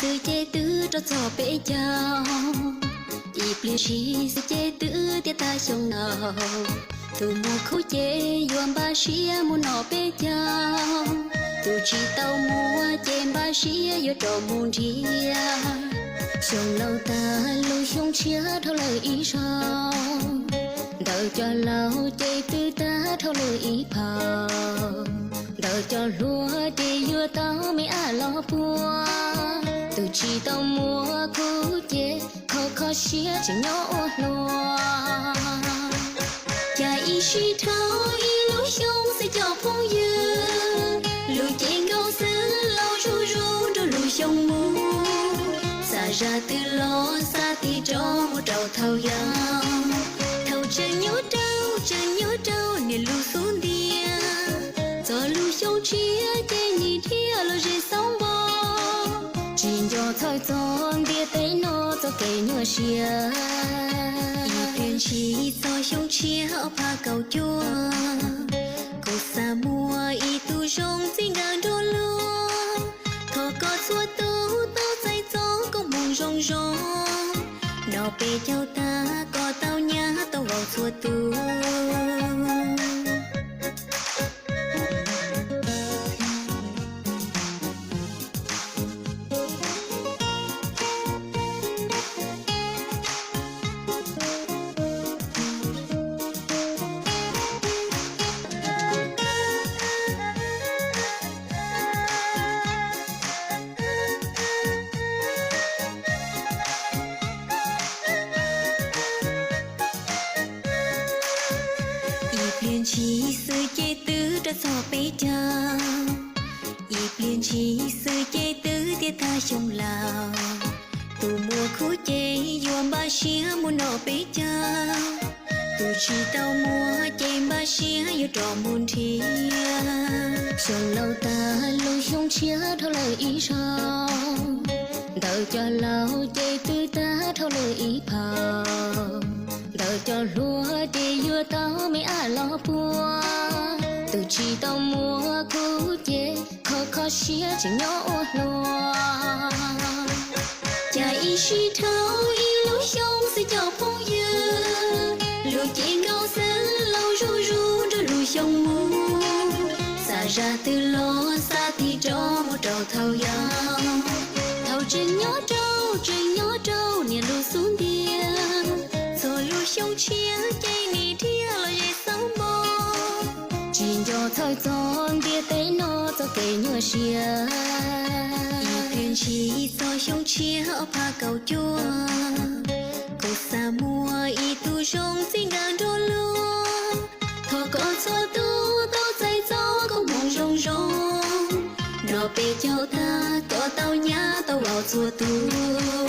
xwb ces twb rau txog peb caug. Ib pliag ntshis xwb ces twb tiav tag xyoo no. Tus muaj khub ces yuav npaj siab mus noj peb caug. Tus tsis tau muaj ces npaj siab yuav rov mus nrhiav. Xyoo laus tag lub xyoo tshiab dhau lawm ib zaug. Ntawm cov laus ces twb tag dhau lawm ib phau. Ntawm cov hluas ces yuav tau me ab los puag. Tus tsis tau muaj khub ces kho kho siab tseem nyob ua hluas. Cas ib sij dhau ib lub xyoo xwb cov phooj ywg, lub cev nkaus xwb laus zuj zus nrog lub xyoo mus. Xav zaj twg los xav tig rov mus rau thaum yau. Thaum tseem nyob rau, tseem nyob rau niam lub xub ntiag, txog lub xyoo tshiab ces nim dhia los ze xauv npo. Tsis nco txhawj txog ntiaj teb no txoj kev nyuaj siab. Ib pliag ntshis txog xyoo tshiab ob phav kaum cuaj, kuv xav muaj ib tug zoo txij nkawm nrog luag. Thov koj txhua tus tau txais txoj koob hmoov zoo zoo, noj peb caug tag kom tau nyab tau vauv txhua tus. Ib pliag ntshis xwb ces twb rau txog peb caug. Ib pliag ntshis xwb ces twb tiav tag xyoo laus. Tus muaj khub ces yuav npaj siab mus noj peb caug. Tus tsis tau muaj ces npaj siab yuav rov mus nrhiav. Xyoo laus tag lub xyoo tshiab dhau lawm ib zaug. Ntawm cov laus ces twb tag dhau lawm ib phau. Ntawm cov hluas ces yuav tau me ab los puag. Tus tsis tau muaj khub ces kho kho siab tseem nyob ua hluas. Cas ib sij dhau ib lub xyoo xwb cov phooj ywg, lub cev nkaus xwb laus zuj zus nrog lub xyoo mus. Xav zaj twg los xav tig rov mus rau thaum yau. Thaum tseem nyob rau, tseem nyob rau niam lub xub ntiag, txog lub xyoo tshiab ces nim dhia los ze xauv npo. Tsis nco txhawj txog ntiaj teb no txoj kev nyuaj siab. Ib pliag ntshis txog xyoo tshiab ob phav kaum cuaj, kuv xav muaj ib tug zoo txij nkawm nrog luag. Thov koj txhua tus tau txais txoj koob hmoov zoo zoo, noj peb caug tag kom tau nyab tau vauv txhua tus.